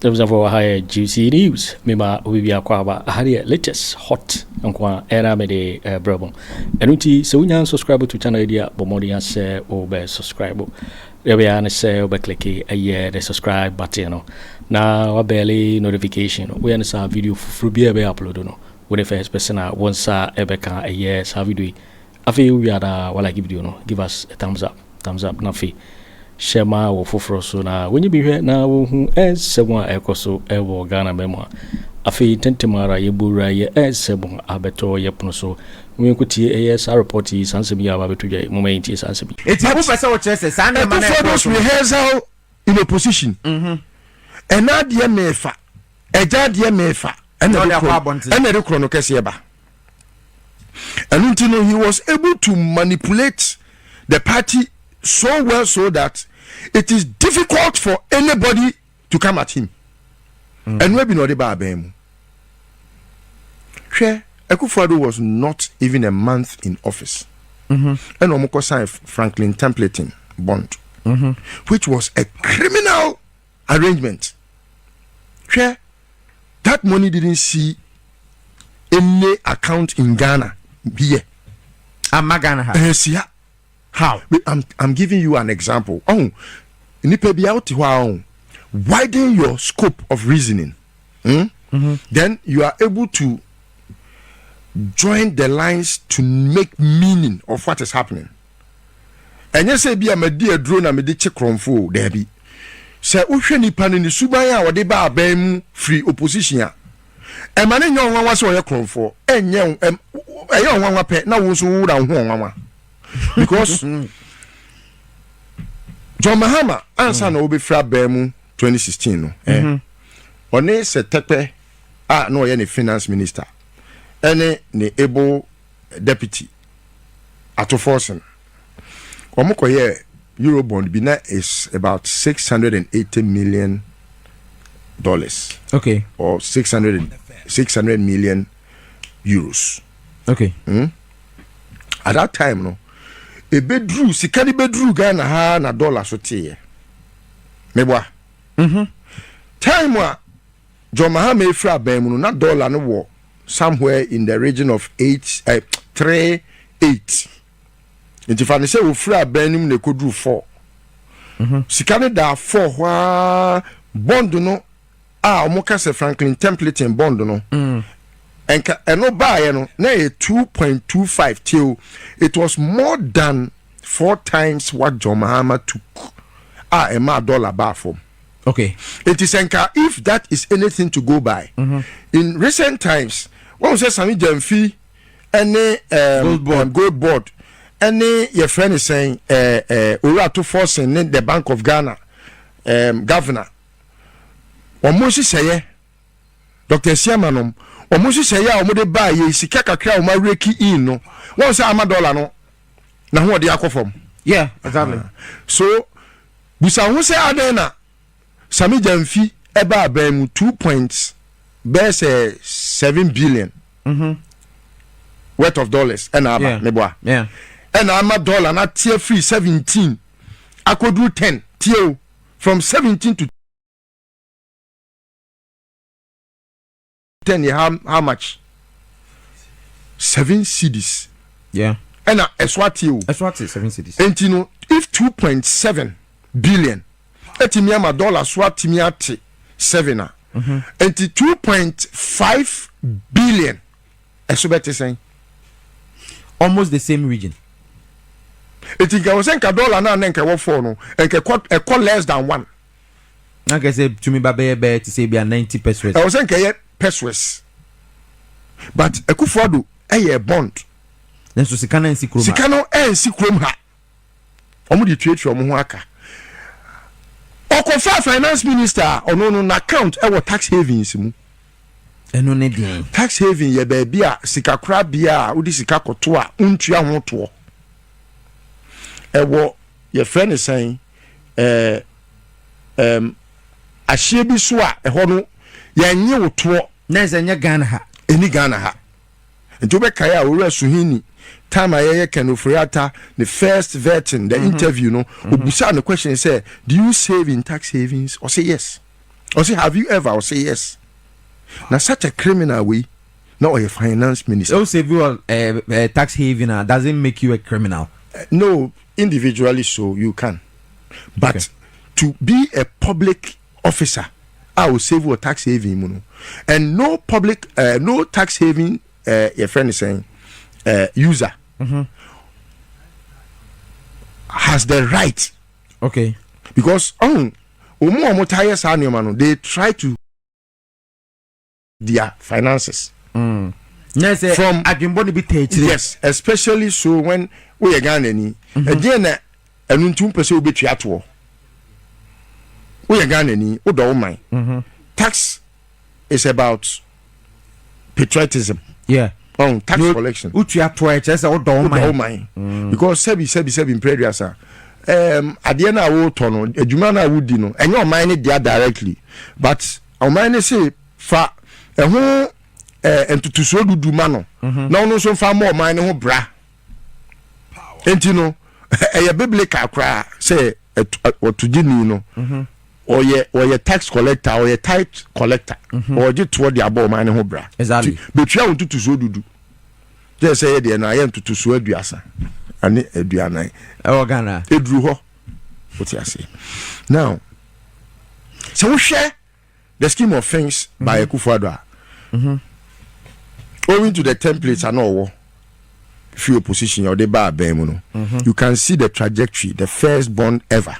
Abusuafoɔ, wɔ ha yɛ GC News. Mema obi bi akɔ aba aha deɛ, latest hot nko a ɛna mede brɛ mo. Ɛno nti sɛ wonya subscribe to channel yi a, bɔ mmɔden asɛ wobɛ subscribe. Deɛ bɛyɛ ne sɛ wobɛclick ɛyɛ the subscribe button no na wabell notification no. Woyɛ no saa, video foforɔ bi a ɛbɛyɛ upload no, wode first person a wo nsa ɛbɛka ɛyɛ saa video yi. Afei wowie a, walike video no, give us a thumbs up, thumbs up, na afei hyɛ ma wɔ foforɔ so na wɔnyɛ bi hwɛ na wɔhu ɛnsɛm a ɛkɔ so ɛwɔ Ghana mɛ mu a. Afei ntɛntɛm ara yɛbɔwura yɛ ɛnsɛm a abɛtɔ yɛ pono so. Wɔnkɔtie ɛyɛ saa report yi, saa nsɛm yi a wɔabɛto dwa yi. Moma yɛntie saa nsɛm yi. Eti wopɛ sɛ wokyerɛ sɛ saa nneɛma no Akufo-Addo's ɛkɔ so no rehearsal in opposition, ɛna adeɛ mɛɛfa, ɛgya adeɛ mɛɛfa, ɛna Na ɔde ɛde akɔ korɔ abɔnten. Ɛna ɛde korɔ no kɛseɛ ba. Ɛno nti no, he was able to manipulate the party so well so that it is difficult for anybody to come at him. Ɛno bi na ɔde ba abɛn mu. Hwɛ, Akufo-Addo was not even a month in office ɛna wɔn kɔ sign Franklin Templeton bond, which was a criminal arrangement. Hwɛ, that money didn't see any account in Ghana here. Ama Ghana ha? Ɛsia. How? I'm giving you an example. Oh, nipa bi out hɔ a, oh, widen your scope of reasoning, Then you are able to join the lines to make meaning of what is happening. Ɛnyɛ sɛ bi a madi aduro na mede kye korɔmfo o, daabi. Sɛ wohwɛ nipa no ne suban a wɔde ba aban mu firi opposition a, ɛma ne nyɛ ɔnwanwa sɛ ɔyɛ korɔmfoɔ. Ɛnyɛ ɛyɛ ɔnwanwa pɛ na wo nso wowura wo ho ɔnwanwa, because John Mahama ansa na wobɛfiri aban mu 2016 no, ɔne sɛ Tɛpɛ a na ɔyɛ ne finance minister ɛne ne able deputy Ato Forson, wɔn kɔyɛ Eurobond bi na is about $680 million or €600 million. At that time no, ebeduru sika ni beduru Ghana ha na dollar so teeɛ meboa. Time a John Mahama efiri aban mu no, na dollar no wɔ somewhere in the region of eight 38. Nti fa ne sɛ ofiri aban no mu na ekoduru 4. Sika no da 4 hɔ aa. Bond no a wɔn ka sɛ Franklin Templeton bond no, nka ɛno baayɛ no na yɛ 2.25 till it was more than four times what John Mahama took a ɛmaa dollar baa fam. It is nka if that is anything to go by, in recent times wɔn sɛ Sammy Gyamfi ɛne Gold Board. Gold Board ɛne yɛfrɛ ne sɛn, ɛɛ ɛɛ Owura Ato Forson ne the Bank of Ghana governor, wɔn mo nhyehyɛeɛ, Dr Asiama nom, wɔn nhyehyɛeɛ a wɔn de baa yɛ sika kakra a wɔn arake in no, wɔn sɛ ama dollar no na ho ɔde akɔ fam. So busa ho sɛ adan na Sammy Gyamfi ɛba aban mu, two point bɛyɛ sɛ 7 billion worth of dollars ɛna aba. Meboa? Yeah. Ɛna ama dollar na teɛ firi 17 akɔduru 10. Tie o, from 17 to 10 yɛ how much? 7 cedis. Ɛna ɛso ate o. Ɛso ate 7 cedis. Nti no, if 2.7 billion ɛtumi ama dollar so atumi ate seven a, nti 2.5 billion ɛso bɛte sɛn? Almost the same region. Eti nka wɔ sɛ nka dollar naa ne nka ɛwɔ 4 no, nka ɛkɔ less than 1. Na kɛ sɛ tumi ba bɛyɛ te sɛ bi a 90 pesewas. Ɛwɔ sɛ nka ɛyɛ pesewas, but Akufo-Addo ɛyɛ bond. Nanso sika no nsi kurom ha. Sika no ɛnsi kurom ha. Wɔn de tuatua wɔn ho aka. Ɔkɔfa finance minister a ɔno no n'account ɛwɔ tax havens mu. Ɛno ne deɛn? Tax haven yɛ baabi a sikakorabea a wode sika kɔto a wontua ho toɔ. Ɛwɔ yɛfrɛ ne sɛn, ɛɛm ahyeɛ bi so a ɛhɔ no yɛnye wo toɔ. Na ɛsɛ nyɛ Ghana ha. Ɛni Ghana ha. Nti wobɛkae a, Owura Suhini, time a yɛyɛ Ken Ofori-Atta ne first vetting, the interview no, obusaa no question sɛ, "Do you save in tax havens?" Ɔsɛ yes. Ɔsɛ, "Have you ever?" Ɔsɛ, "Yes." Na such a criminal wei na ɔyɛ finance minister. So save you tax haven doesn't make you a criminal. No, individually so you can, but to be a public officer a o save wɔ tax haven mu no, and no public no tax haven your friend is saying user has the right because ɔmo a ɔmo taa yɛ saa nneɛma no, they try to their finances. Nyɛ sɛ adwembɔ ne bi ta akyire. Yes, especially so when woyɛ Ghana ni, ɛdeɛ na ɛno nti wopɛ sɛ wobɛtua toɔ. Woyɛ Ghana ni, wodɔ wo man. Tax is about patriotism. Tax collection. Wotua toɔ, ɛkyerɛ sɛ wodɔ wo wodɔ wo man. Man, because sɛbi sɛbi sɛbi mprɛduasa, adeɛ no a wotɔ no, adwuma no a wodi no, ɛnyɛ ɔman no dea directly, but ɔman no se fa ɛho ntotosoɔ dudu ma no na ɔno nso mfa ma ɔman no ho bra. Nti no ɛyɛ biblical koraa sɛ ɔtogyeni no ɔyɛ tax collector, ɔyɛ tithe collector, ɔgye toɔ de abɔ ɔman no ho bra. Nti, betua wo ntotosoɔ dudu kyerɛ sɛ yɛ deɛ no ayɛ ntotosoɔ 30 ane 40. Ɛwɔ Ghana. Ɛduru hɔ, wote ase. Now sɛ wohwɛ the scheme of things by Akufo-Addo a, owing to the templates a na ɔwɔ fi opposition a ɔde ba abɛn mu no, you can see the trajectory. The first bond ever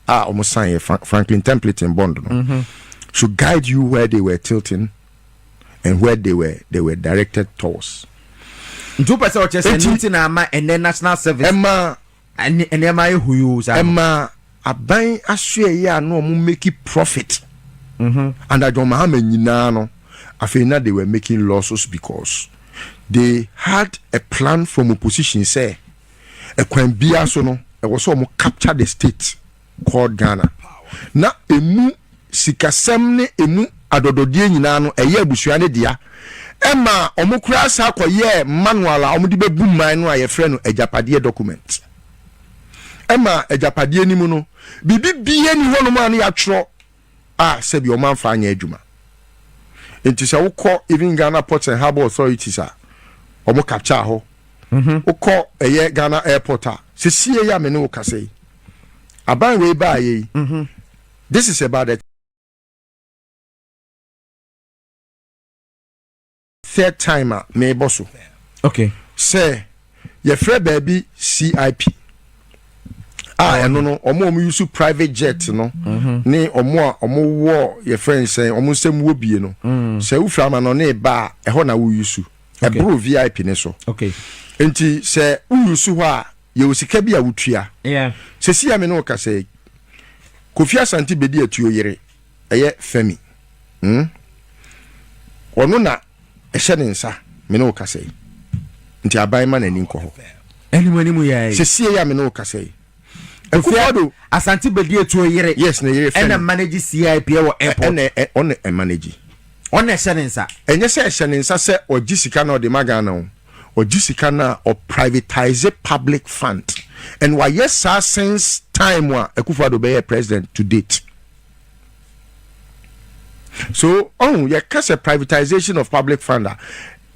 a ɔmo sign yɛ Franklin Templeton bond no should guide you where they were tilting and where they were directed towards. Nti wopɛ sɛ ɔkyerɛ sɛ ɛno nti na ama ɛnɛ national service ɛma nneɛma ayɛ huyoo saa no. Ɛma aban asoɛyɛ a na ɔmo make profit under John Mahama nyinaa no, afei na they were making losses because they had a plan from opposition sɛ ɛkwan biara so no, ɛwɔ sɛ ɔmo capture the state called Ghana, na emu sikasɛm ne emu adɔdɔdeɛ nyinaa no ɛyɛ abusua ne dea. Ɛma ɔmo koraa sa akɔyɛ manual a ɔmo de bɛbu man no a yɛfrɛ no agyapadeɛ document. Ɛma agyapadeɛ ni mu no, biribi bie ni hɔnom a no yɛatwerɛ a sɛbi ɔmo amfa anyɛ adwuma. Nti sɛ wokɔ even Ghana Ports and Harbour Authorities a, ɔmo capture hɔ. Wokɔ ɛyɛ Ghana Airport a, sesie yi a me ne wo kasa yi, aban wei baa yɛ yi, this is about the third time a meebɔ so sɛ yɛfrɛ baabi CIP a, ɛno no ɔmo a ɔmo use private jet no ne ɔmo a ɔmo wɔ yɛfrɛ nsɛn ɔmo nsɛm wɔ bie no, sɛ wofiri ama no ne ba a, ɛhɔ na wo use. Ɛboro VIP ne so. Nti sɛ wo use hɔ a, yɛwɔ sika bi a wotua. Sɛsi a me ne wo kasa yi, Kofi Asante bɛdi atuo yere ɛyɛ Femi, Ɔno na ɛhyɛ ne nsa me ne wo kasa yi, nti aban ma n'ani nkɔ hɔ. Anim anim yɛ. Sɛsie yi a me ne wo kasa yi, Akufo-Addo Asante bɛdi etuo yere. Yes, ne yere Femi. Ɛna Ɛna manage CIP wɔ airport. Ɛna ɔna ɛmanage. Ɔna ɛhyɛ ne nsa. Ɛnyɛ sɛ ɛhyɛ ne nsa sɛ ɔgye sika na ɔde ma Ghana o. Ɔgye sika na ɔprivatise public fund, and wayɛ saa since time a Akufo-Addo bɛyɛ president to date. So ɔhun yɛka sɛ privatization of public fund a,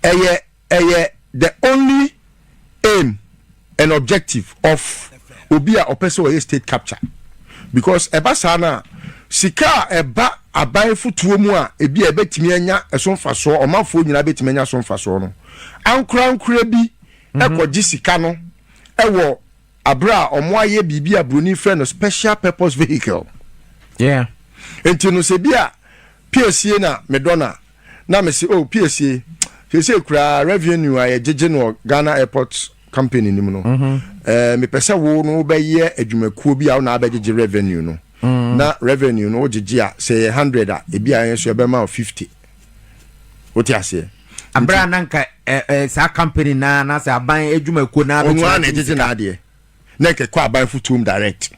ɛyɛ the only aim and objective of obi a ɔpɛ sɛ ɔyɛ state capture, because ɛba saa na sika a ɛba aban fotuo mu a, ebi a ɛbɛtumi anya ɛso mfasoɔ, ɔmanfoɔ nyinaa bɛtumi anya so mfasoɔ no, ankorankora bi ɛkɔgye sika no ɛwɔ abere a ɔmo ayɛ biribi a buroni frɛ no special purpose vehicle. Nti no sɛ bi a piesie na medɔ na na mese, oh, piesie sese koraa revenue a yɛgyegye no wɔ Ghana Airport Company nim no, mepɛ sɛ wo no wobɛyɛ adwumakuo bi a wo na abɛgyegye revenue no, na revenue no wogyegye a, sɛ yɛ 100 a, ebi a yɛn nso yɛbɛma wo 50. Wote aseɛ? Abere a nanka ɛ ɛ saa company na sɛ aban adwumakuo na ɔno ara na abɛtumi ɛgyegye n'adeɛ na ɛkɛkɔ aban fotuom direct.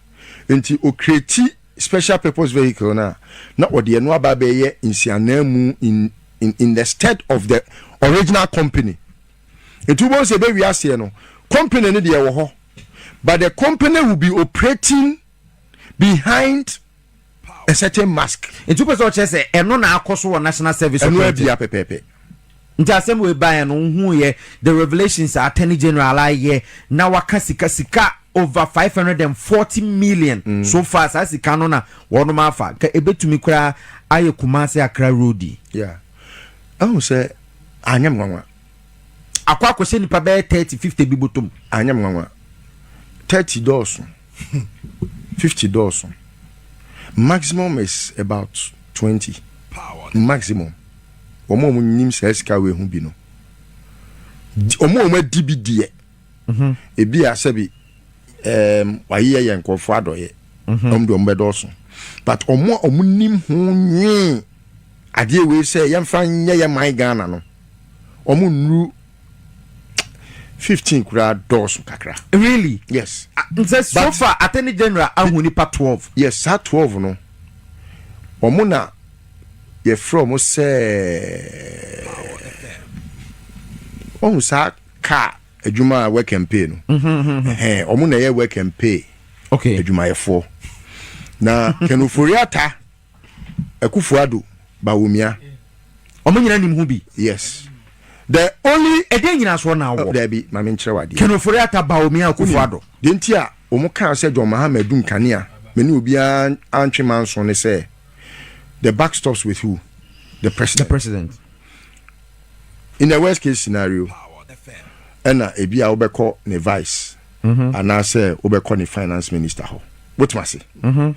Nti ocreate special purpose vehicle na ɔde ɛno aba abɛyɛ nsiananmu in the stead of the original company. Nti wobɛhu sɛ ɛbɛwie aseɛ no, company no deɛ ɛwɔ hɔ, but the company will be operating behind. a certain mask. Nti wopɛ sɛ ɔkyerɛ sɛ ɛno na akɔ so wɔ National Service Ɛno Authority? Abia pɛpɛɛpɛ. Nti asɛm wei baeɛ no, wohuiɛ the revelations a Attorney General ayɛ na waka sika over 540 million so far. Saa sika no na wɔnom afa ka ɛbɛtumi koraa ayɛ Kumase Accra road yi. Yeah, ɛhu sɛ anyɛ me nwanwa. Akɔ akɔhyɛ nipa bɛyɛ 30, 50 bi bɔtɔm. Anyɛ me nwanwa. 30 dɔɔso, 50 dɔɔso, maximum is about 20 maximum. Wɔn a wɔn nim saa sika wei ho bi no, wɔn a wɔn adi bi deɛ, ebi a sɛbi wayeyɛ yɛ nkurɔfoɔ adɔyɛ, wɔn deɛ wɔn bɛdɔɔso, but wɔn a wɔn nim ho nwee adeɛ wei sɛ yɛmfa nyɛ yɛ man Ghana no, wɔn nnuru 15 koraa, dɔɔso kakra. Really? Yes. Nsɛ so far Attorney General ahu nipa 12. Yes, saa 12 no, wɔn na yɛfrɛ wɔn sɛ wɔn saa car adwuma a work and pay no, ɛhɛn, wɔn na ɛyɛ work and pay adwumayɛfoɔ na Ken Ofori-Atta, Akufo-Addo, Bawumia. Ɔmo nyina nim ho bi. Yes, the only Ɛdeɛ nyina soɔ na awɔ? Dabi, maame, nkyerɛ wadeɛ. Ken Ofori-Atta, Bawumia, Akufo-Addo. Deɛ nti a wɔn kaa sɛ John Mahama dum kanea mɛ ne obiara antwe manso ne sɛ the buck stops with who? The president. The president. In the worst case scenario, ɛna ebi a wobɛkɔ ne vice anaasɛ wobɛkɔ ne finance minister hɔ, wotuma ase. Ɛno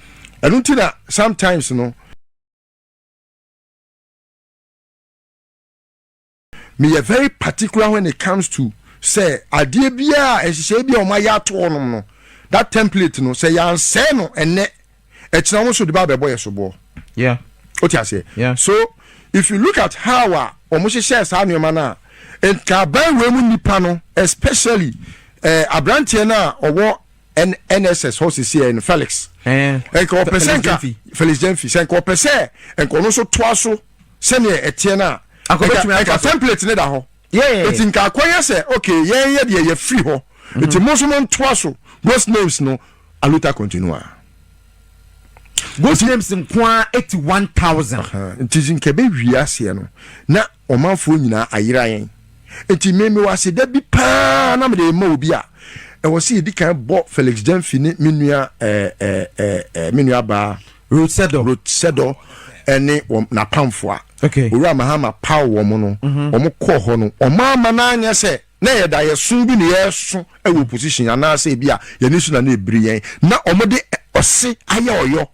nti na sometimes no meyɛ very particular when it comes to sɛ adeɛ biara, nhyehyɛe bi a wɔn ayɛ ato hɔnom no, that template no, sɛ yɛansɛe no ɛnɛ, ɛkyina wɔn nso de ba abɛbɔ yɛ soboɔ. O ti aseɛ? Yeah. So if you look at how a wɔn hyehyɛ saa nneɛma no a, nka aban wei mu nipa no, especially aberanteɛ no a ɔwɔ NSS hɔ sisi yɛ no, Felix, nka ɔpɛ sɛ Felix nka Gyamfi. Felix Gyamfi, sɛ nka ɔpɛ sɛ nka ɔno nso toa so sɛnea ɛteɛ no a, Akɔ nka bɛtumi atoa nka so. template ne da hɔ. Eti nka akɔyɛ sɛ okay, yɛn yɛ deɛ yɛfiri hɔ, eti mo nso mo ntoa so. Ghost names no aluta continua. Ghost names nko ara 81,000. Nti nka ɛbɛwie aseɛ no na ɔmanfoɔ nyinaa ayera yɛn. Nti me mewɔ aseda bi paa na mede ma obi a ɛwɔ sɛ yɛdi kan bɔ Felix Gyamfi ne me nua me nua baa Ruth Seddoh. Ruth Seddoh ɛne wɔn n'apamfo a Owura Mahama paw wɔn no. Wɔn kɔɔ hɔ no, wɔn ama no anyɛ sɛ na yɛ da yɛso bi na yɛso wɔ opposition anaasɛ ebi a yɛne so na na ebiri yɛn na wɔn de ɔse ayɛ ɔyɔ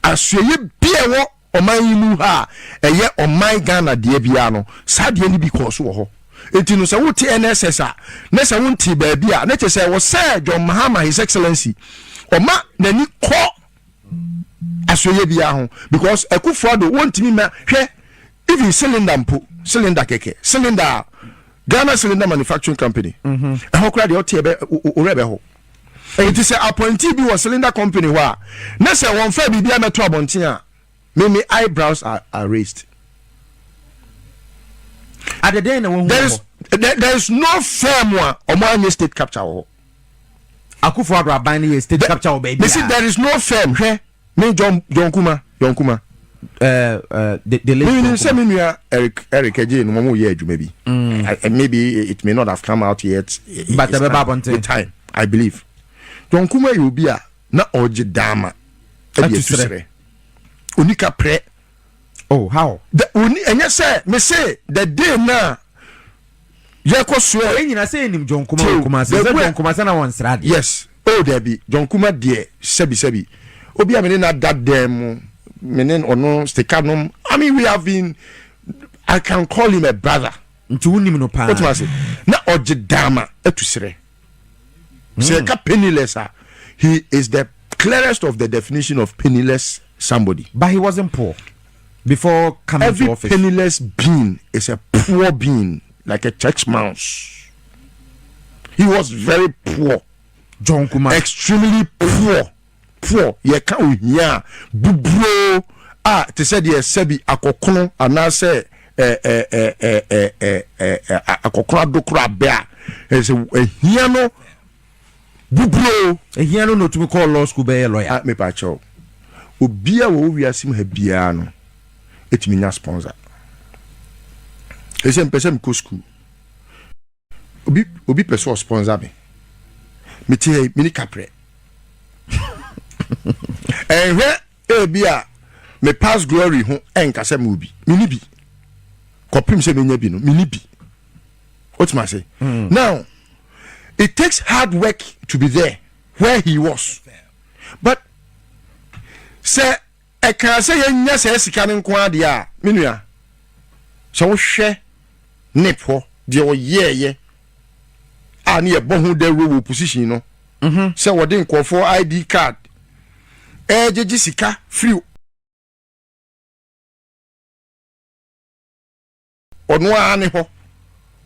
asoɛyɛ bi a ɛwɔ ɔman yi mu ha a ɛyɛ ɔman Ghana deɛ biara no, saa deɛ no bi kɔɔ so wɔ hɔ. Nti no, sɛ wote NSS a, na sɛ wonte baabi a, na kyerɛ sɛ ɛwɔ sɛ John Mahama, His Excellency, ɔma n'ani kɔ asoɛyɛ biara ho, because Akufo-Addo wɔntumi ma hwɛ even cylinder mpo, cylinder kɛkɛ, cylinder a Ghana Cylinder Manufacturing Company ɛhɔ koraa deɛ ɔte ɛbɛ owurɛ bɛ hɔ. Nti sɛ appointee bi wɔ cylinder company hɔ a, na sɛ wɔnfa biribi amɛto abɔnten a, me eyebrows are raised. Adeden na wɔn There is there is no firm a ɔmo anyɛ state capture wɔ hɔ. Akufo-Addo aban no yɛ state capture wɔ baabi. Mesi there is no firm. Hwɛ, me John Kuma, John Kuma. The late Me John sɛ Kuma. me nua Eric Adjei no, wɔn yɛ adwuma bi. Maybe it may not have come out yet. But It's ɛbɛba time. abɔnten. With time, I believe. John Kuma yɛ obi a na ɔgye daama ɛde Atu atu serɛ. serɛ. Onika prɛ. Oh, how? The oni ɛnyɛ sɛ me se the day na yɛkɔ soɛ. Ɛyɛ nyina sɛ yɛnim John Kuma wɔ Till Kumasi. the Sɛ way- John Kuma sɛ na wɔn nsra deɛ. Yes, oh dabi, John Kuma deɛ, sɛbi sɛbi, obi a me ne na da dan mu, me ne ɔno stika nom, I mean, we have been, I can call him a brother. Nti wonim no paa. O tuma se na ɔgye daama atu serɛ. Sɛ yɛka penniless a, he is the clearest of the definition of penniless somebody. But he wasn't poor before coming Every to office. Penniless being is a poor being, like a church mouse. He was very poor. John Kuma. Extremely poor, poor. Yɛka ohia a buburo a te sɛ deɛ sɛbi akɔkono anaasɛ ɛ ɛ ɛ ɛ ɛ ɛ ɛ ɛ akɔkono adokoro abɛ a ɛsɛ ehia no buburo. Ehia no na otumi kɔɔ law school bɛyɛ lawyer. A mepa kyɛw. Obiara wɔ wiase mu ha biara no ɛtumi nya sponsor. Ɛsɛ mpɛ sɛ mekɔ school, obi pɛ sɛ ɔsponsor me. Mete ha yi, mene kaprɛ ɛnhwɛ ebi a me past glory ho ɛnka sɛ me obi mene bi kɔpem sɛ menya bi no, mene bi wotuma ase. Now it takes hard work to be there where he was, but sɛ ɛka sɛ yɛnya sɛ sika no nko adeɛ a, me nua, sɛ wohwɛ NIP hɔ deɛ ɔyɛɛyɛ a, ne yɛbɔ ho dawuro wɔ opposition no sɛ wɔde nkɔɔfoɔ ID card ɛɛgyegye sika firi ɔno ara ne hɔ.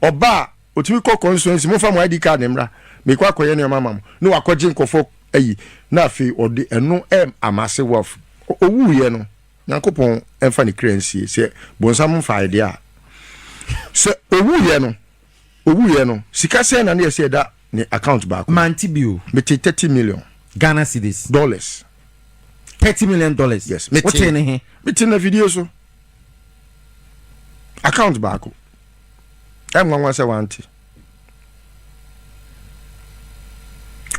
Ɔba a otumi kɔ constituency, mofa mo ID card ne mmra, mekɔ akɔyɛ nneɛma ama mo, ne wakɔgye nkɔfoɔ ayi na afei ɔde ɛno ɛm amase wealth. Owuiɛ no, Nyankopɔn ɛmfa ne kra nsie sɛ bonsam mfa adeɛ a sɛ owuiɛ no sika sɛn na ne yɛ sɛ ɛda ne account baako. Mante bi o. Mete 30 million. Ghana cedis? Dollars. $30 million? Yes. Wote ne he? Mete na video so, account baako. Ɛnwanwa sɛ wante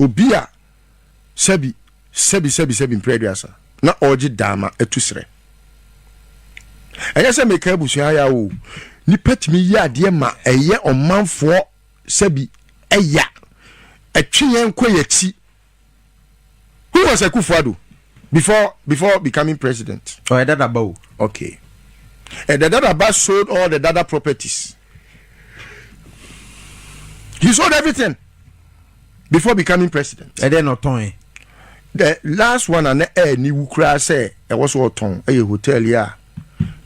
obi a sɛbi sɛbi sɛbi sɛbi mpere 30 na ɔregye daama atu serɛ. Ɛnyɛ sɛ meka abusua ayɛ o, nipa tumi yi adeɛ ma ɛyɛ ɔmanfoɔ sɛbi ɛya ɛtwe yɛn kɔ yɛn akyi. Who was Akufo-Addo before becoming president? Ɔyɛ dada ba o. Okay, and the Dadaba sold all the Dada properties. He sold everything before becoming president. Ɛdɛ na ɔtɔn yɛ? The last one a na ɛyɛ ni wu koraa sɛ ɛwɔ so ɔtɔn ɛyɛ hotel yi a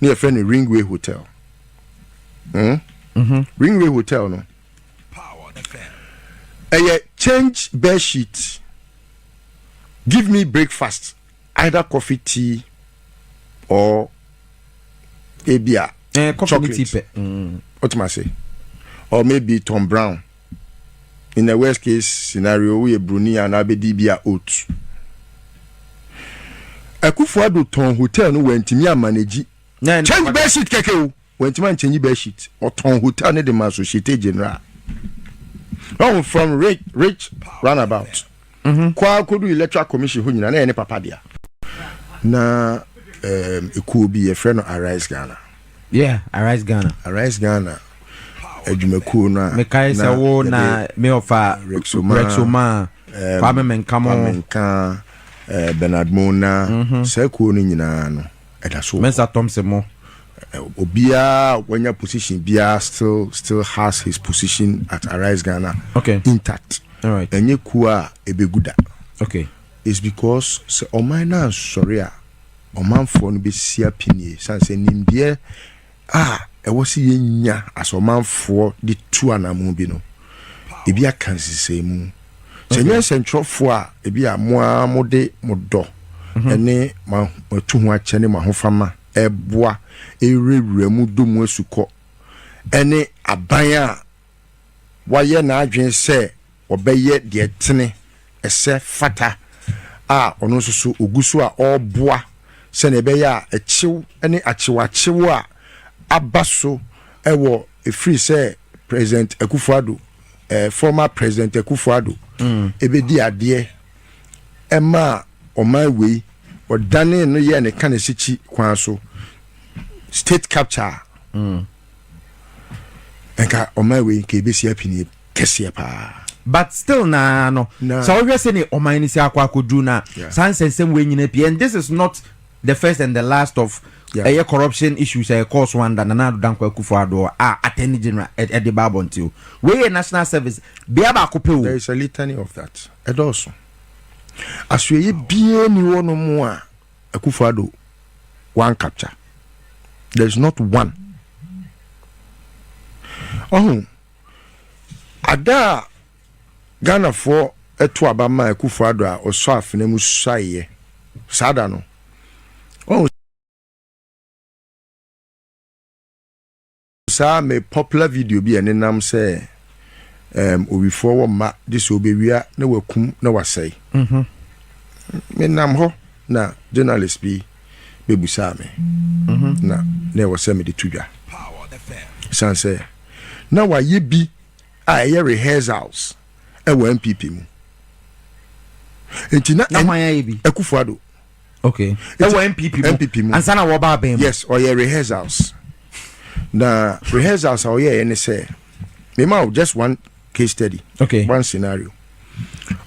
ne yɛfrɛ no Ringway Hotel? Ringway Hotel no, ɛyɛ change bed sheet, give me breakfast, either coffee, tea or ebia coffee ne tea chocolate. Pɛ. What am I say? Or maybe Tom Brown. In the worst case scenario, we bruni and abedi bi a oat. Akufo-Addo tɔn hotel no, wɛntumi amanage. Na change bed sheet kɛkɛ o, wɛntumi anchange bed sheet. Ɔtɔn hotel ne de ma Societe Generale. Ɔhun from Ridge roundabout kɔ akɔdu Electoral Commission hɔ nyinaa na yɛ ne papa dea. Na ekuo bi yɛfrɛ no Arise Ghana. Yeah, Arise Ghana. Arise Ghana adwumakuo no a mekae sɛ wo na me ɔfa Rexoma, Rexoma, Kwame Menkamo. Kwame Nka, Bernard Mona, saa kuo no nyinaa no ɛda so wɔ hɔ. Mensa Thompson mo. Obiara wanya position biara still has his position at Arise Ghana intact. Ɛnyɛ kuo a ɛbɛgu da. It's because sɛ ɔman no ansɔre a, ɔmanfoɔ no bɛsi apinie sane sɛ nimdeɛ a ɛwɔ sɛ yɛnya as ɔmanfoɔ de tu anammɔn bi no, ebi aka nsesɛe mu sɛ nyɛ nsɛntwerɛfoɔ a ebi a mo ara mode mo dɔ ɛne mo atu ho akyɛ ne mo ahofama ɛboa ɛwurawura mu dɔ mu asukɔ ɛne aban a wayɛ n'adwene sɛ ɔbɛyɛ deɛ tene ɛsɛ fata a, ɔno nso so ogu so a ɔreboa sɛnea ɛbɛyɛ a ɛkyew ne akyewakyew a aba so ɛwɔ ɛfiri sɛ President Akufo-Addo, former President Akufo-Addo ɛbɛdi adeɛ ɛma ɔman wei, ɔdane no yɛ ne ka ne sikyi kwan so state capture a, nka ɔman wei nka ɛbɛsi apinie kɛseɛ paa. But still naa no, sɛ wohwɛ sɛ ne ɔman no si akɔ akɔduru no a, saa nsɛnsɛm wei nyina pii, and this is not the first and the last of ɛyɛ corruption issues a ɛkɔɔ so under Nana Addo Dankwa Akufo-Addo a Attorney General ɛde ba abɔnten o. Wei yɛ national service bea baako pɛ o. There is a litany of that. Ɛdɔɔso. Asoɛyɛ biara ni hɔ nom a Akufo-Addo one capture. There is not one. Ɔho ada a Ghanafoɔ ɛto aba ma Akufo-Addo a ɔsɔ afena mu suaeɛ saa da no, ɔho saa me popular video bi a ɛnenam sɛ owifoɔ wɔ mma de sɛ obɛwia na wakum na wasɛe. Menam hɔ. Na journalist bi bɛbusaa me na na ɛwɔ sɛ mede to dwa ɛsiane sɛ na wayɛ bi a ɛyɛ rehearsals ɛwɔ NPP mu, nti na Na hwan ayɛ bi? Akufo-Addo. Okay, ɛwɔ NPP mu? NPP mu. Ansa na wɔba abɛn mu? Yes, ɔyɛ rehearsals, na rehearsals a ɔyɛɛ ne sɛ mema wo just one case study, one scenario.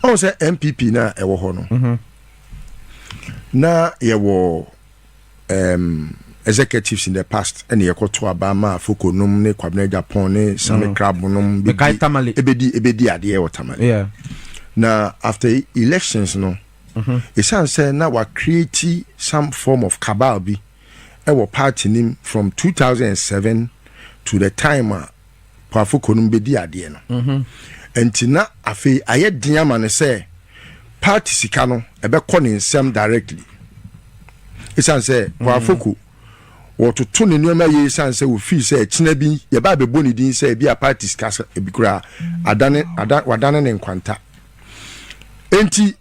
Ɔn sɛ NPP na ɛwɔ hɔ no, na yɛwɔ executives in the past, ɛne yɛkɔto aba ma Afoko nom ne Kwabena Agyapong ne Sammy Crabbe nom. Mekae Tamale. Ebedi adeɛ wɔ Tamale. Na after elections no, ɛsiane sɛ na wa create some form of cabal bi ɛwɔ party nim from 2007 to the time a Afoko nom bɛdi adeɛ no, nti na afei ayɛ den ama no sɛ party sika no ɛbɛkɔ ne nsɛm directly, ɛsiane sɛ Afoko wɔtoto ne nneɛma yie, ɛsiane sɛ wɔfii sɛ ɛkyena bi yɛba abɛbɔ ne din sɛ ebi a party sika sɛ ebi koraa adane ada wadane ne nkwanta. Enti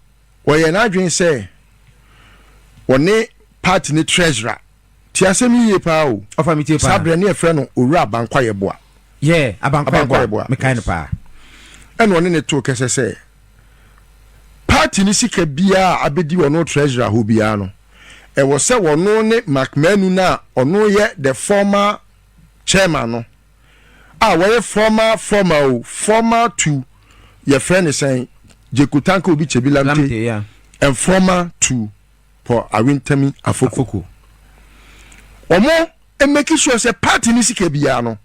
wɔyɛ n'adwene sɛ wɔne party ne treasurer ti asɛm yie paa o. Ɔfa mi tie saa paa. Berɛ ne yɛfrɛ no Owura Abankwa Yɛboa. Yeah, Abankwa. Abankwa Yɛboa. Yɛboa. Mekae no paa. Ɛna ɔne ne to kɛsɛ sɛ party ne sika biara a abɛdi ɔno treasurer hɔ biara no, ɛwɔ sɛ wɔno ne Mac Manu no a ɔno yɛ the former chairman no a wɔyɛ former former o, former to yɛfrɛ ne sɛn, Jekotanka Obi Kyebi Lamte, Lamte, yeah. And former to Paul Awintami Afoko. Afoko. Ɔmo make sure sɛ party ne sika biara no,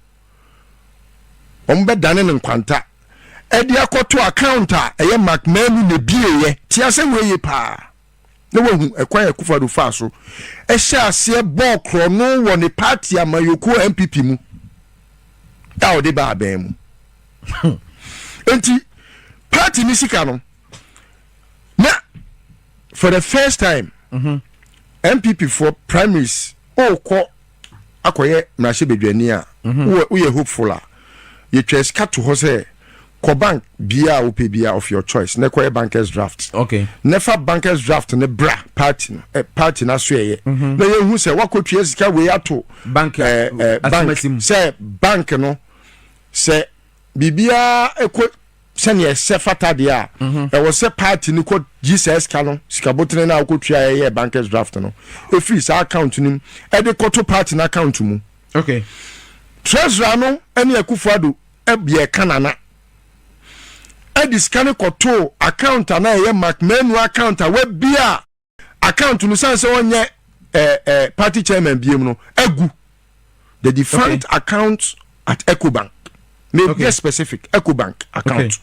ɔmo bɛdane ne nkwanta ɛde akɔto account a ɛyɛ Mac Manu na ebieɛ. Te asɛm wei yie paa na wahu ɛkwan yɛ Akufo-Addo faa so ɛhyɛ aseɛ bɔɔ korɔno wɔ ne party amayɔkuo NPP mu a ɔde ba abɛn mu. Nti party ne sika no, na for the first time NPP for primaries ɔrekɔ akɔyɛ mmarahyɛbadwani a woyɛ hopeful a, yɛtwa sika to hɔ sɛ kɔ bank bia a wopɛ bia of your choice na kɔyɛ bankers draft na fa bankers draft ne bra party no, party no aso ɛyɛ na yɛhu sɛ woakɔtua sika wei ato bank bank asomasi mu. Sɛ bank no sɛ biribiara ɛkɔ sɛnea ɛsɛ fata deɛ a, ɛwɔ sɛ party no kɔ gyi saa sika no, sika botene no a wokɔtua ɛyɛ bankers draft no, ɛfiri saa account no mu ɛde kɔto party no account mu. Treasurer no ne Akufo-Addo ɛyɛ kanana ɛde sika no kɔtoo account a na ɛyɛ Mac Manu account a wabia account no san sɛ ɔnyɛ ɛɛ ɛɛ party chairman biem no agu the defunct account at Ecobank may be specific, Ecobank account.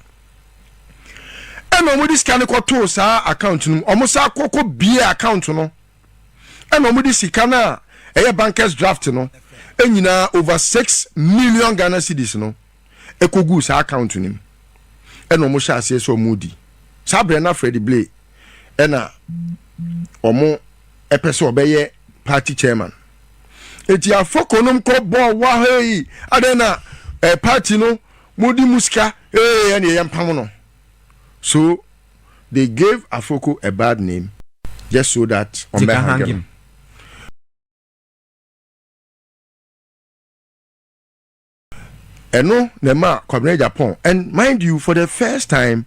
Ɛna wɔn de sika no kɔtoo saa account no mu. Wɔn sa akɔkɔ bie account no, ɛna wɔn de sika no a ɛyɛ bankers draft no nyinaa, over 6 million Ghana cedis no, ɛkɔgu saa account no mu. Ɛna wɔn hyɛ aseɛ sɛ wɔn di saa berɛ na Freddie Blay ɛna wɔn ɛpɛ sɛ ɔbɛyɛ party chairman. Eti Afoko nom kɔ bɔɔ wa hei adan na party no mo di mu sika ɛna ɛyɛ mpam no. So they gave Afoko a bad name just so that They ɔmbɛ can hang hang no. Him. Ɛno na ɛma Kwabena Agyapong, and mind you, for the first time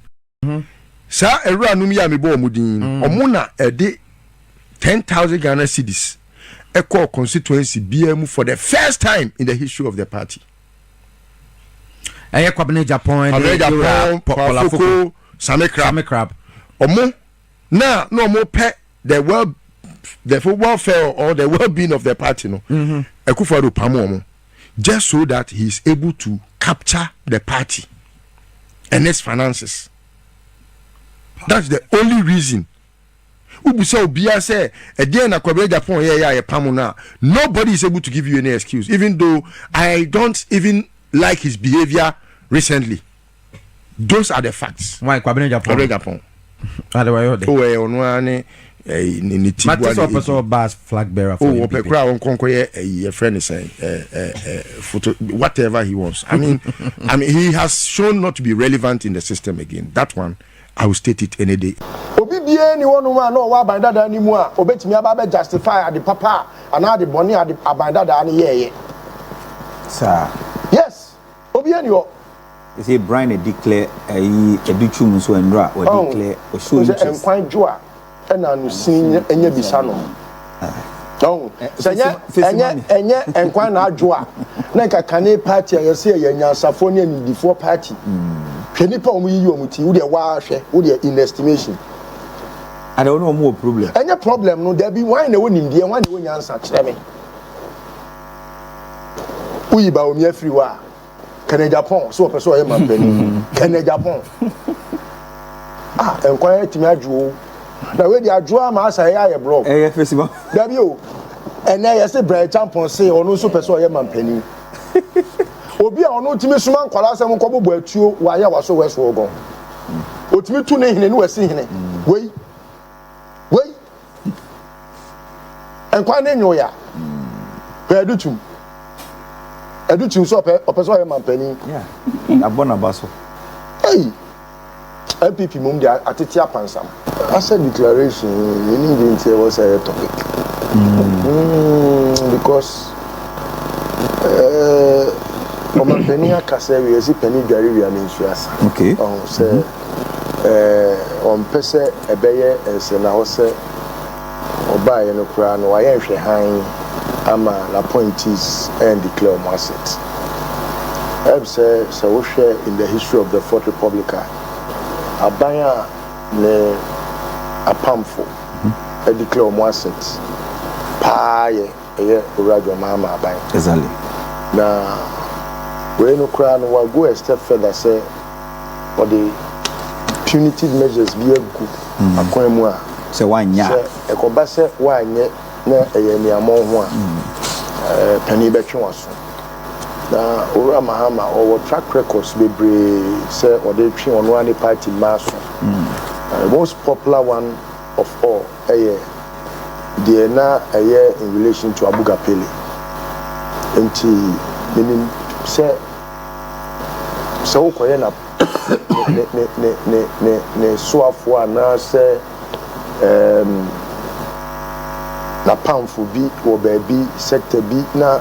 saa awura nom yi a mebɔ ɔmo din no, ɔmo na ɛde 10,000 Ghana cedis ɛkɔɔ constituency biara mu for the first time in the history of the party. Ɛyɛ Kwabena Agyapong Kwabena ɛne Agyapong, Paul Afoko, Afoko, Sammy Crabbe. Sammy Crabbe. Ɔmo na ɔmo pɛ the welfare or the well-being of the party no, Akufo-Addo pam ɔmo just so that he is able to capture the party and its finances. That's the only reason. Wobusa obiara sɛ ɛdeɛn na Kwabena Agyapong yɛ yɛ a yɛpam no a, nobody is able to give you any excuse, even though I don't even like his behaviour recently. Those are the facts. Why Kwabena Agyapong? Kwabena Agyapong. Ade wayɛ ɔde. O, ɛyɛ ɔno ara ne ɛyi ne ti Mate bua sɛ ne ɔpɛ sɛ ɔba as flag bearer for oh, ɔpɛ NPP. kura a ɔnkɔnkɔ yɛ ɛyi, yɛfrɛ ne sɛn, ɛ ɛ ɛ photo, whatever he wants. I mean, he has shown not to be relevant in the system again. That one I will state it any day. Obi. biara ni hɔnom a na ɔwɔ aban dadaa no mu a obetumi aba abɛ justify ade papa a anaa ade bɔne a ade aban dadaa no yɛɛyɛ. Saa. Yes, obiara ni hɔ. Ɛsɛ Brian na declare ɛyi Adutwum nso nnura wɔ declare ɔ show interest. Sɛ nkwan dwo a ɛna ano sin nyɛ bisa no. Ɔn sɛ nyɛ ɛnyɛ ɛnyɛ nkwan na adwo a na nka kane party a yɛsɛ yɛ nyansafoɔ ne animdifoɔ party. Hwɛ nipa a wɔn yiyi wɔn ti wo deɛ waa hwɛ wo deɛ in estimation. Ada wɔn wɔn wɔ problem. Ɛnyɛ problem no dabi wɔn na ɛwɔ nimdeɛ wɔn na ɛwɔ nyansa kyerɛ me. Woyi Bawumia firi hɔ a. Kenneth Agyapong sɛ ɔpɛ sɛ ɔyɛ mampanin. Kenneth Agyapong. Ah, nkwan atumi adwo o. Na wei de adwo ama asa ɛyɛ ayɛ blog. Ɛyɛ fesi ma. Dabi o. Ɛnɛ yɛse Brian Champon se ɔno nso pɛ sɛ ɔyɛ mampanin. Obi a ɔno tumi soma nkwadaa sɛ monkɔ bobɔ atuo wɔ Ayawaso West Wuogon. Otumi tu ne hene ne wasi hene. Wei. Wei. Nkwa ne nyo ya. Hwɛ Adutum. Adutum sɛ ɔpɛ ɔpɛ sɛ ɔyɛ mampanin. Yeah. Abɔ n'aba so. Hey. NPP mom de atete apansam. Asɛ declaration yi menim deɛ nti ɛwɔ sɛ ɛyɛ topic. Mm, because eh, ɔmampanin aka sɛ wiase panin dware wia ne nsuo asa. Okay. Ɔho sɛ mm -hmm. Ɔmpɛ sɛ ɛbɛyɛ nsɛnnahɔ sɛ ɔbaeɛ no koraa no wayɛ nhwɛhan ama n'appointees ɛndeclare wɔn asset. Ɛb sɛ sɛ wohwɛ in the history of the Fourth Republic a, aban a ne apamfo declare wɔn asset paa yɛ ɛyɛ Owura John Mahama aban. Exactly. Na wei no koraa no wa go a step further sɛ ɔde punitive measures bi agu akwan mu a sɛ woanyɛ a sɛ ɛkɔba sɛ woanyɛ na ɛyɛ aniammɔn ho a, panin bɛtwe w'aso. Na Owura Mahama ɔwɔ track records bebree sɛ ɔde twe ɔno ara ne party mma aso. The most popular one of all ɛyɛ deɛ na ɛyɛ in relation to Abuga Pele. Nti menim sɛ sɛ wokɔyɛ na ne ne ne ne ne ne soafoɔ anaasɛ n'apamfo bi wɔ baabi sector bi na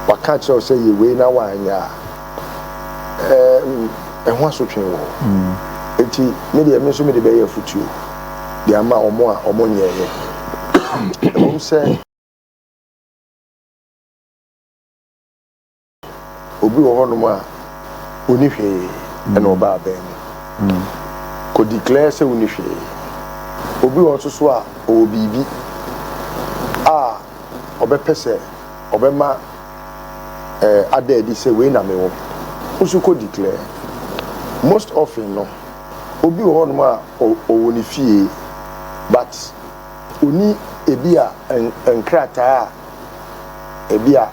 waka kyerɛ wo sɛ yɛ wei na woanyɛ a, ɛho asotwe wɔ hɔ. Enti me deɛ me nso mede bɛyɛ afotuo de ama wɔn a wɔnyɛeɛ. Ɛwom sɛ obi wɔ hɔnom a ɔnni hwee ɛna ɔba aban mu. Kɔ declare sɛ wonni hwee. Obi wɔ nso so a ɔwɔ biribi a ɔbɛpɛ sɛ ɔbɛma ada adi sɛ wei na mewɔ. Wo nso kɔ declare. Most often no, obi wɔ hɔnom a ɔwɔ ne fie but ɔni ebi a nkrataa a ebi a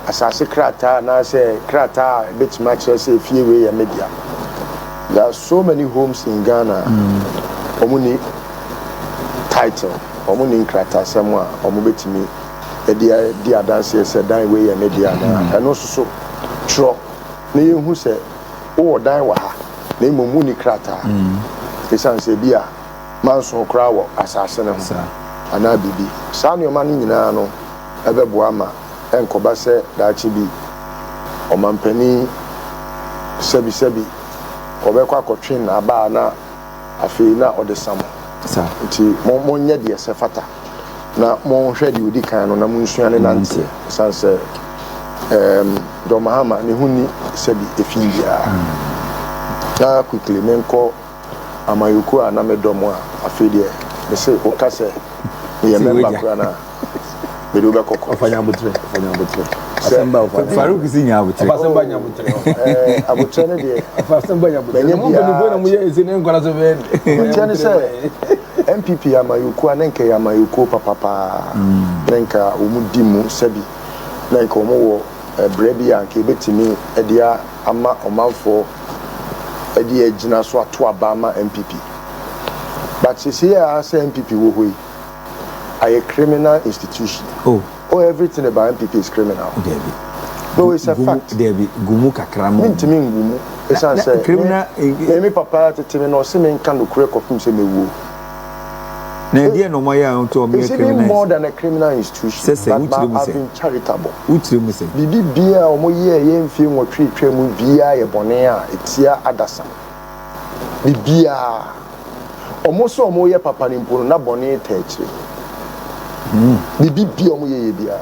asase krataa anaasɛ krataa a ebɛtumi akyerɛ sɛ efie wei yɛ me dea. There are so many homes in Ghana a wɔn ni title, wɔn ni nkrataasɛm a wɔn bɛtumi de di adanseɛ sɛ dan wei yɛ me dea anaa. Ɛno nso so twerɛ na yɛnhu sɛ wowɔ dan wɔ ha na mmom wonni krataa. Ɛsiane sɛ ebi a manso koraa wɔ asase no ho anaa biribi. Saa nneɛma no nyinaa no ɛbɛboa ma ɛnkɔba sɛ daakye bi ɔmampanin sɛbisɛbi ɔbɛkɔ akɔtwe n'abaa na afei na ɔde sa mo. Nti monyɛ deɛ ɛsɛ fata na monhwɛ deɛ ɔdi kan no na monsua ne nanteɛ ɛsiane sɛ John Mahama ne ho ni sɛbi efi biara. Na quickly menkɔ amayɔkuo a na medɔ mo a afei deɛ mese woka sɛ meyɛ member koraa no a mede wobɛkɔ kɔ. Ɔfa nyabotrɛ, ɔfa nyabotrɛ. Asɛm ba ɔfa. Farouk si nyabotrɛ. Ɔfa asɛm ba nyabotrɛ. Ɛɛ abotrɛ ne deɛ. Ɔfa asɛm ba nyabotrɛ. Mɛnyɛ biara. Mo mpanyinfoɔ na mo yɛ ese ne nkɔla so bɛyɛ. Abotrɛ ne sɛ NPP amayɔkuo a ne nka yɛ amayɔkuo papapaa. Ne nka wɔn di mu sɛbi na nka wɔn wɔ brɛ bi a nka ebetumi de ama ɔmanfoɔ de agyina so ato aba ama NPP. But sisi a sɛ NPP wɔ hɔ yi, ayɛ criminal institution. Oh. Oh, everything about NPP is criminal. Dabi. No, it's a fact. Dabi, gu mu kakra ma. Mentumi ngu mu. Ɛsiane sɛ me me papa tete me na ɔse menka nokorɛ kɔpem sɛ mɛwuo. Na ɛdeɛ na ɔmo ayɛ a nti ɔmo yɛ It's even criminals? more than a criminal institution. Sɛ sɛ, But wokyerɛ mu I've sɛ? been charitable. Wokyerɛ mu sɛ? Biribi biara a ɔmo yɛɛ yɛ mfie 8 atwa mu biara yɛ bɔne a ɛtia adasa. Biribiara. Ɔmo sɛ ɔmo yɛ papa no mpo no, na bɔne taa akyire. Biribi biara ɔmo yɛyɛ biara.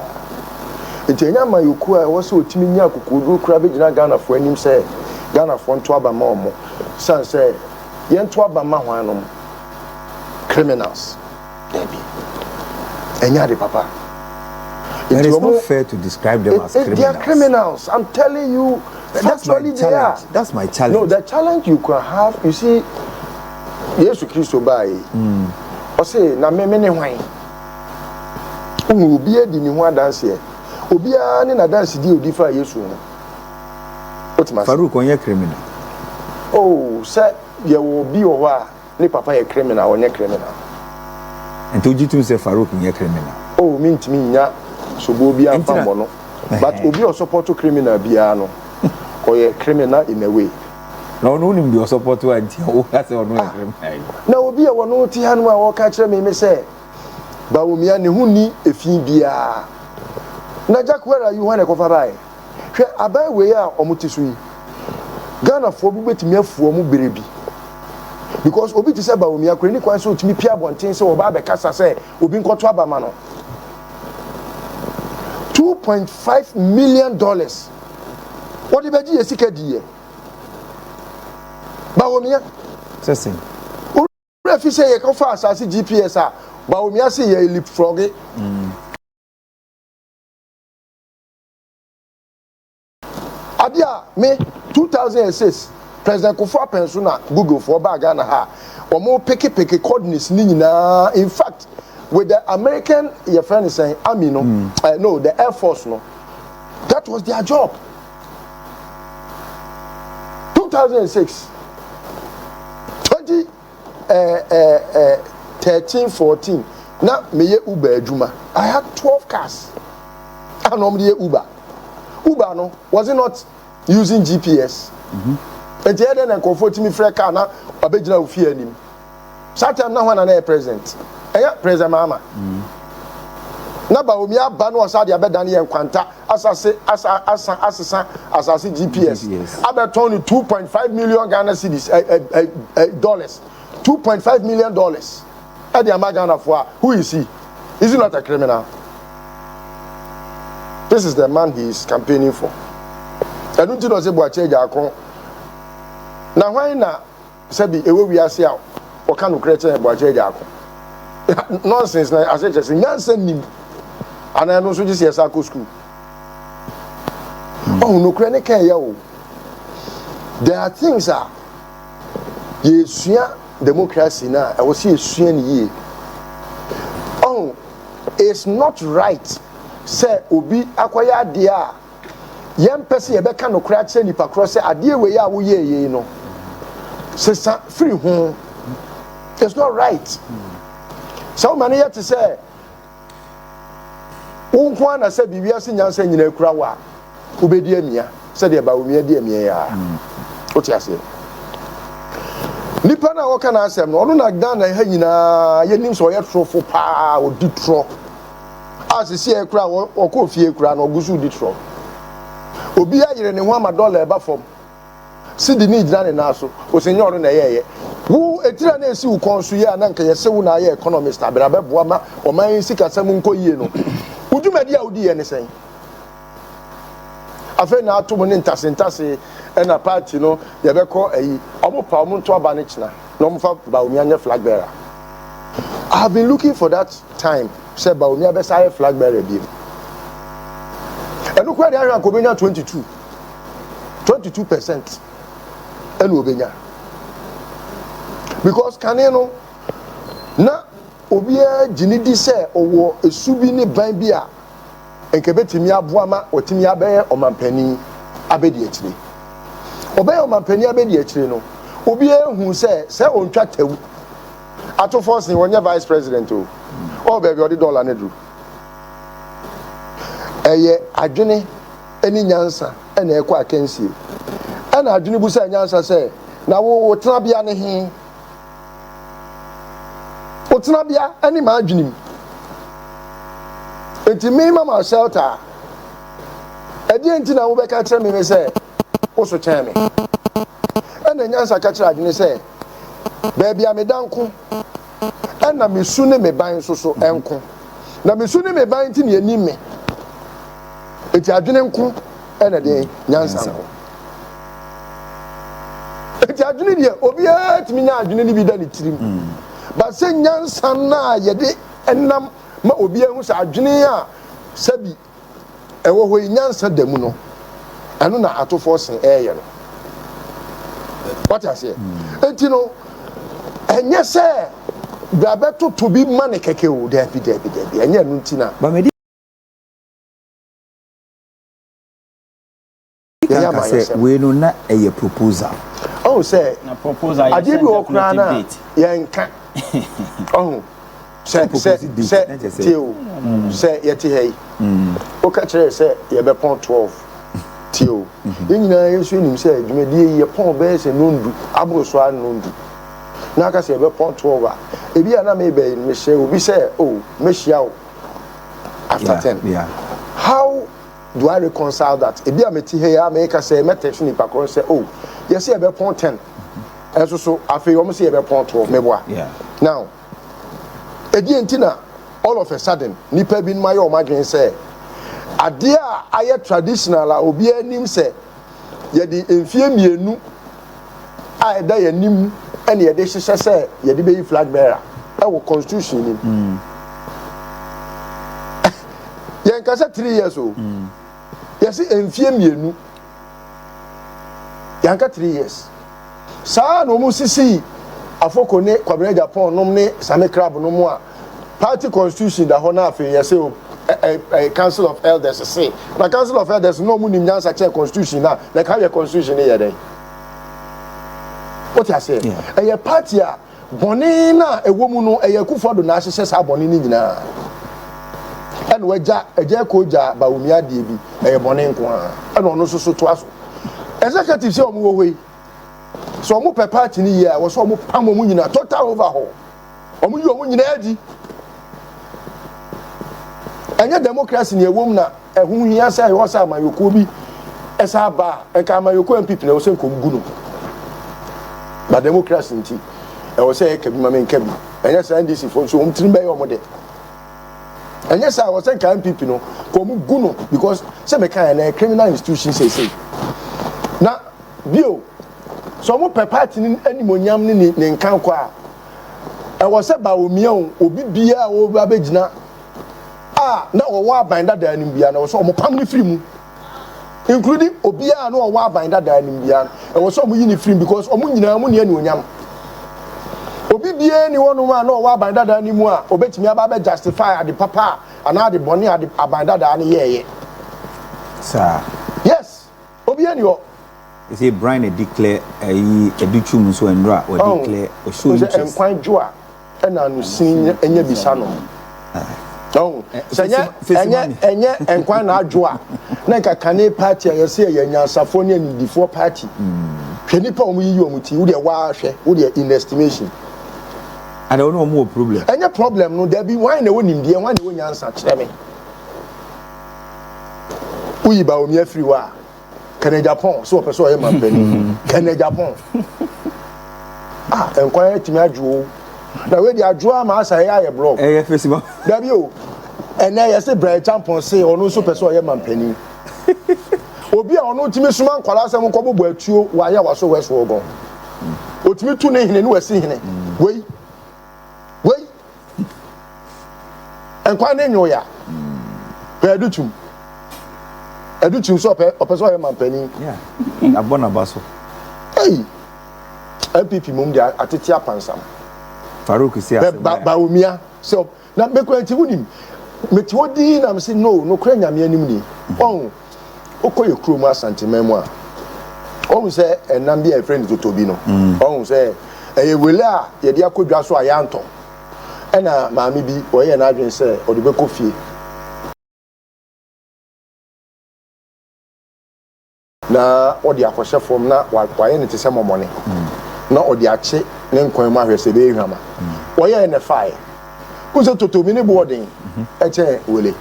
Nti ɛnyɛ amanyɔkuo a ɛwɔ sɛ ɔtumi nya akokoɔduro koraa bɛgyina Ghanafoɔ anim sɛ Ghanafoɔ nto aba mma ɔmo. Sane sɛ yɛnto aba mma hwannom? Criminals. Dabi. Ɛnyɛ ade papa. But it's not fair to describe them as criminals. They are criminals. I'm telling you, That's my factually they are. challenge. That's my challenge. No, the challenge you can have, you see, Yesu Kristo baa yi, ɔse, na me me ne hwan? Wohu, obiara di ne ho adanseɛ. Obiara ne n'adansedie a odi faa Yesu ho. Wote m'ase? Farouk ɔnyɛ criminal. Oh, sɛ yɛwɔ obi wɔ hɔ a ne papa yɛ criminal, ɔnyɛ criminal. Nti wogye tom sɛ Farouk nyɛ criminal? Oh, mentumi nnya soboɔ biara mfa mmɔ no. But obi a ɔsupporto criminal biara no, ɔyɛ criminal in a way. Na ɔno wonim deɛ ɔsupporto a nti a woka sɛ ɔno yɛ criminal yi? Na obi a ɔno te hanom a ɔreka kyerɛ me me sɛ Bawumia ne ho nni efi biara. Na Jack where are you hwan na ɛkɔfa baeɛ? Hwɛ aban wei a wɔn te so yi, Ghanafoɔ bo bɛtumi afu wɔn berɛ bi. Because obi te sɛ Bawumia koraa ɛni kwan sɛ ɔtumi pie abɔnten sɛ ɔba abɛkasa sɛ obi nkɔto aba ma no. 2.5 million dollars wɔde bɛgye yɛ sika diiɛ. Bawumia. Sɛ sɛn? Wura fi sɛ yɛkɔfa asase GPS a Bawumia se yɛ leapfrog. Adeɛ a me 2006 President Kufuor apɛn so na Google foɔ baa Ghana ha a wɔn peke peke coordinates ne nyinaa, in fact with the American yɛfrɛ no sɛn army no, no, the Air Force no, that was their job. 2006 20 13 14 na meyɛ Uber adwuma. I had 12 cars a na wɔn de yɛ Uber. Uber no, was it not using GPS? Nti ɛyɛ dɛ na nkurɔfoɔ tumi frɛ car na wabɛgyina ofie anim. Saa time na hwan na na yɛ president? Ɛyɛ President Mahama. Na Bawumia aba na ɔsa de abɛdane yɛ nkwanta asase asa asa asesa asase GPS abɛtɔn no 2.5 million Ghana cedis, dollars, $2.5 million ɛde ama Ghanafoɔ a, who is he? Is he not a criminal? This is the man he is campaigning for. Ɛno nti na ɔsɛ Boakye Agyarko na hwan na sɛbi ɛwɔ wiase a ɔka nokorɛ kyɛn Boakye Agyarko? Nonsense na ase kyerɛ sɛ nyansa nim anaa ɛno nso gye sɛ yɛsa akɔ school. Ɔhu nokorɛ ne kan yɛ o. There are things a yɛsua democracy na ɛwɔ sɛ yɛsua ne yie. Ɔhu, it's not right sɛ obi akɔyɛ adeɛ a yɛmpɛ sɛ yɛbɛka nokorɛ akyerɛ nipa korɔ sɛ adeɛ wei a woyɛɛ yei no, sesa firi ho. It's not right sɛ woma no yɛ te sɛ wo nko ara na sɛ biribi ase nyansa nyinaa kura wo a wobɛdi amia sɛdeɛ Bawumia di amia yi a. Wote aseɛ? Nipa no a wɔka n'asɛm no, ɔno na Ghana ha nyinaa yɛnim sɛ ɔyɛ torofo paa. Ɔdi torɔ a sisi yɛ kura ɔkɔ fie kura na ɔgu so di torɔ. Obi ayere ne ho ama dɔla ɛba fam, sidi ne gyina ne nan so, ɔsɛ nyɛ ɔno na ɛyɛɛyɛ. Wo etiri a na esi wo kɔn so yi a na nka yɛsɛ wo na ayɛ economist abere abɛboa ma ɔman yi sikasɛm nkɔ yie no, wo dwumadi a wodi yɛ ne sɛn? Afei na ato mu ne ntasentase ɛna party no yɛbɛkɔ ayi. Ɔmo pa ɔmo nto aba ne kyena na ɔmo fa Bawumia nyɛ flag bearer. I have been looking for that time sɛ Bawumia bɛsa ayɛ flag bearer biem. Ɛno kora deɛ, ahwɛ anka obɛnya 22% ɛna obɛnya, because kane no na obiara gye ne di sɛ ɔwɔ esu bi ne ban bi a nka ebɛtumi aboa ma ɔtumi abɛyɛ ɔmampanin abɛdi akyire. Ɔbɛyɛ ɔmampanin abɛdi akyire no, obiara hu sɛ sɛ ɔntwa tawu ato forson wɔnyɛ vice president o. Ɔwɔ baabi a ɔde dɔla no duru. Ɛyɛ adwene. ne nyansa na ɛrekɔ akansie. Ɛnna adwene bisaa nyansa sɛ, Na wo, wo tenabea ne he? Wo tenabea ne m'adwenem. Enti me mama shelter a, ɛdeɛn nti na wobɛka kyerɛ me sɛ woso kyɛn me? Ɛnna nyansa ka kyerɛɛ adwene sɛ, Baabi a meda nko, ɛnna me su ne me ban nso so nko. Na me su ne me ban nti na yɛnim me. Enti adwene nko ɛna deɛ nyansa nko. Enti adwene deɛ obiara tumi nya adwene no bi da ne tirim. Ba sɛ nyansa no a yɛde nam ma obiara hu sɛ adwene a sɛbi ɛwɔ hɔ yi nyansa da mu no, ɛno na atofoɔ sen ɛɛyɛ no. Wate aseɛ? Enti no, ɛnyɛ sɛ bra bɛtoto bi ma ne kɛkɛ o, daabi, daabi, daabi, ɛnyɛ ɛno nti na. Ba medi Yɛyɛ kan ka sɛ amanyɔsɛm. wei no na ɛyɛ proposal. Ɔhu sɛ Na proposal yɛ adeɛ send bi wɔ hɔ koraa definitive no a date. yɛnka. Ɔhu sɛ sɛ Propose date sɛ na kyerɛ sɛ tie o sɛ yɛte ha yi woka kyerɛ sɛ yɛbɛpɔn 12 tie o yɛn nyinaa yɛn nso yɛnim sɛ dwumadie yi yɛpɔn bɛyɛ sɛ nondu aboro so ara nondu na aka sɛ yɛbɛpɔn 12 a ebi a na meba yi no mehyɛ obi sɛ o mɛhyia wo after yeah, 10 yeah. how do I reconcile that? Ebi a mete ha yi a meka sɛ mɛ text nipa korɔ sɛ oh yɛsɛ yɛbɛpɔn 10 ɛnso so afei wɔn sɛ yɛbɛpɔn 12 meboa. Yeah. Now ɛdeɛ nti na all of a sudden nipa binom ayɛ wɔn adwene sɛ adeɛ a ayɛ traditional a obiara nim sɛ yɛde mfie mmienu a ɛda yɛn anim ɛna yɛde hyehyɛ sɛ yɛde bɛyi flag bearer ɛwɔ constitution nim. Yɛn kasa 3 years o, yɛsi mfie 2, yɛnka 3 years. Saa na wɔn sisi Afoko ne Kwabena Agyapong nom ne Sammy Crabbe nom a party constitution da hɔ na afei yɛsɛ o ɛ ɛ Council of Elders se na Council of Elders na wɔn nim nyansa kyɛn constitution na na ka yɛ constitution ne yɛ dɛ o ti aseɛ. Ɛyɛ party a bɔne na ɛwɔ mu no, ɛyɛ Akufo-Addo na ahyehyɛ saa bɔne no nyinaa ɛna wagya agya ɛkɔ gya Bawumia adeɛ bi ɛyɛ bɔne nko ara ɛna ɔno nso so toa so. Executive sɛ ɔmo wɔ hɔ yi sɛ ɔmo pɛ party no yie a, wɔ sɛ ɔmo pam ɔmo nyinaa, total overhaul, ɔmo yi ɔmo nyinaa adi. Ɛnyɛ democracy ni ɛwɔ mu na ɛho hia sɛ ɛwɔ sɛ amanyɔkuo bi ɛsa aba a nka amanyɔkuo NPP na ɛwɔ sɛ nkɔm gu no ba. Democracy nti ɛwɔ sɛ ɛka bi ma menka bi. Ɛnyɛ sɛ NDC fo nso wɔn tirim bɛyɛ wɔn de. Ɛnyɛ sɛ ɛwɔ sɛ nka NPP no kɔ wɔn gu no because sɛ meka yɛn na criminal institution seesei na bio sɛ wɔn pɛ party no animonyam ne ne nka kɔ a, ɛwɔ sɛ Bawumia o, obi biara a wɔba abɛgyina a na wɔwɔ aban dadaa no biara na ɛwɔ sɛ wɔn pam ne firi mu, including obiara na ɔwɔ aban dadaa no biara, ɛwɔ sɛ wɔn yi ne firi mu because wɔn nyinaa wɔn ni animonyam. Obi biara ni hɔnom a na ɔwɔ aban dadaa no mu a obetumi aba abɛ justify ade papa a anaa ade bɔne ade aban dadaa no yɛɛyɛ. Saa. Yes, obiara ni hɔ. Ɛsɛ Brian declare ɛyi Adutwum nso nwura wɔ declare o show sɛ interest. Nkwan dwo a ɛna ano sin nyɛ bisa no ɔn sɛ nyɛ ɛnyɛ ɛnyɛ nkwan na adwo a na nka kane party a yɛsɛ yɛ nyansafoɔ ne animdifoɔ party. Hwɛ nipa a wɔn yiyi wɔn ti, wodeɛ waa hwɛ wodeɛ in estimation. Ada wɔn wɔn wɔ problem. Ɛnyɛ problem no, dabi. Wɔn na ɛwɔ nimdeɛ, wɔn na ɛwɔ nyansa? Kyerɛ me. Woyi Bawumia afiri hɔ a, Kennedy Agyapong sɛ wɔpɛ sɛ ɔyɛ mampanin. Kennedy Agyapong ah, nkwan atumi adwo o, na wei de adwo ama asa ɛyɛ ayɛ blog. Ɛyɛ fesi ma. Dabi o, ɛnɛ yɛsɛ Bryan Acheampong se ɔno nso pɛ sɛ ɔyɛ mampanin. Obi a ɔno tumi soma nkwadaa sɛ nkɔ bobɔ atuo wɔ ayɛ waso West Wuogon, otumi tu ne hene ne wasi hene. Wei wei nkwan ne nyo ya pɛ Adutwum, Adutwum sɛ ɔpɛ sɛ ɔyɛ mampanin. Abɔ n'aba so. Ɛyi NPP mom de atete apansam. Farouk si asɛm. Bɛ Bawumia sɛ na mekura nti wonim mete hɔ dii na mese no nokora Nyame anim ni. Ɔn wokɔ yɛ kurom Asanteman mu a, ɔhu sɛ ɛnam bi a yɛfrɛ no totobi no, ɔhu sɛ ɛyɛ wele a yɛde akɔ dwa so a yɛantɔ ɛna maame bi ɔyɛɛ n'adwene sɛ ɔde bɛkɔ fie. Na ɔde akɔhyɛ fam na wayɛ no te sɛ mɔmɔne na ɔde akye ne nkwan mu ahwɛ sɛ ɛbɛyɛ hwam a. Ɔyɛɛ na ɛfaeɛ. Wohu sɛ totomi ne boɔ den kyɛn wele.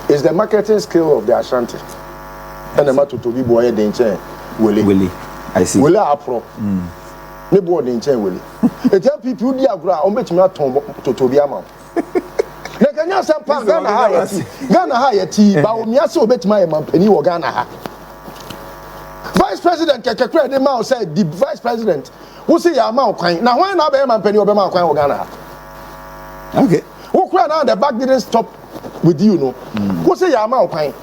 It's the marketing skill of the Ashanti ɛna ɛma totobi boɔ yɛ den kyɛn wele. Wele, I see. Wele a aporɔ ne boɔ den kyɛn wele. Eti NPP wodi agorɔ a wɔbɛtumi atɔn totobi ama wo. Na nka nyɛ asɛm pa Ghana ha yɛte Ghana ha yɛte yi Bawumia sɛ obetumi ayɛ mampanin wɔ Ghana ha. Vice president kɛkɛ kura de ma wo sɛ di vice president wo se yɛ ama wo kwan na hwan na abɛyɛ mampanin ɔbɛma wo kwan wɔ Ghana ha. Okay. Wo kura na the back didn't stop with you no. Wo se yɛ ama wo kwan.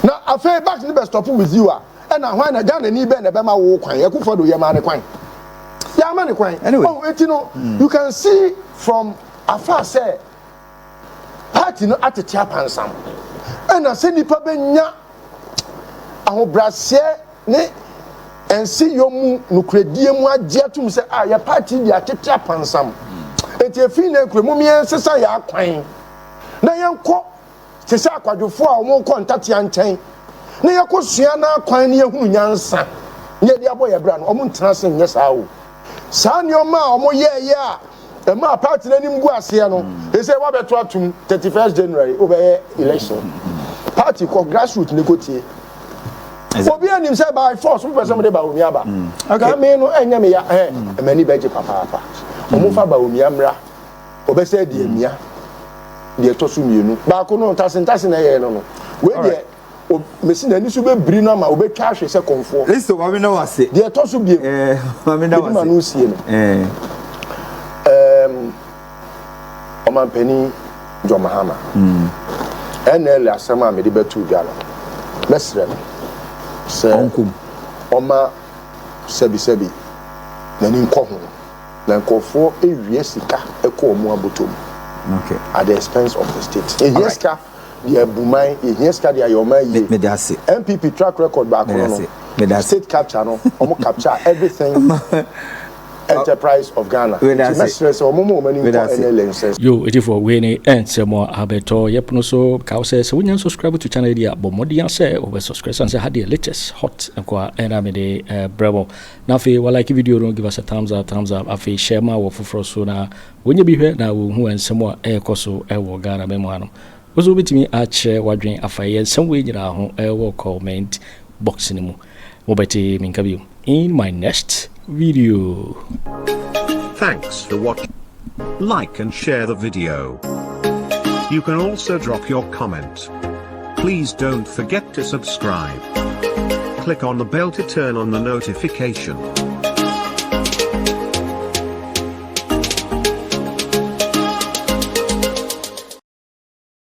Na afei back ne bɛ stop with you a ɛna hwan na Ghana ni bɛn na ɛbɛma wo kwan Akufo Addo yɛ maa ne kwan. Yɛama ne kwan. Anyway. Oh, eti no, you can see from afar sɛ party no atete apansam. Ɛna sɛ nipa bɛnya ahobrɛaseɛ ne nseyɔ mu nokorɛdie mu agye atum sɛ a yɛ party de atete apansam. Eti efi na ekura mu yɛn sesa yɛ akwan na yɛnkɔ te sɛ akwadwofoɔ a wɔrekɔ ntatea nkyɛn na yɛkɔsua n'akwan na yɛhunu nyansa na yɛde abɔ yɛ bra no, wɔn ntena ase nyɛ saa o. Saa nneɛma a wɔyɛɛyɛ a ɛmaa party no anim gu aseɛ no, ɛsɛ wabɛto atum 31st January wobɛyɛ election. Party kɔ grassroots ne kɔtie. Obi anim sɛ by force wopɛ sɛ mode Bawumia aba. Na me no ɛnyɛ me ya ɛ m'ani bɛgye papaapa. Wɔn fa Bawumia mmra. Ɔbɛsɛ deɛ mia deɛ ɛtɔ so mmienu. Baako no ntase ntase na ɛyɛ no no. Wei deɛ mesi n'ani so bɛbiri no ama obɛtwa ahwe sɛ kɔmfoɔ. Listo maame na wase. Deɛ ɛtɔ so biem. Maame na wase. Mede ma no sie no. Ɔmampanin John Mahama. NLA asɛm a mede bɛto dwa no, mɛsrɛ no sɛ ɔma sɛbisɛbi n'ani nkɔ ho. Na nkurɔfoɔ awia sika kɔ wɔn abotɔ mu at the expense of the state. Yɛhia sika de abu man, yɛhia sika de ayɛ ɔman yie. NPP track record baako no no, state capture no, wɔn capture everything enterprise of Ghana. Nti mɛsrɛ sɛ wɔn ma wɔn ani nkɔ NLA nsɛm. Yo etifoɔ wei ne nsɛm a abɛtɔ yɛ pono so ka wo sɛ sɛ wonya subscribe to channel yi a bɔ mmɔden sɛ wobɛ subscribe sane sɛ ha deɛ latest hot nkoa ɛna mede brɛ mo. Na afei wa like video no, give us a thumbs up, thumbs up. Afei share ma wɔ foforɔ so na wɔnyɛ bi hwɛ na wɔhu nsɛm a ɛrekɔ so ɛwɔ Ghana mɛmu ha no. Wo nso wobɛtumi akyerɛ w'adwene afa yɛ nsɛm wei nyinaa ho ɛwɔ comment box no mu. Mobɛte menka bio in my next video. Thanks for watching. Like and share the video. You can also drop your comment. Please don't forget to subscribe. Click on the bell to turn on the notification.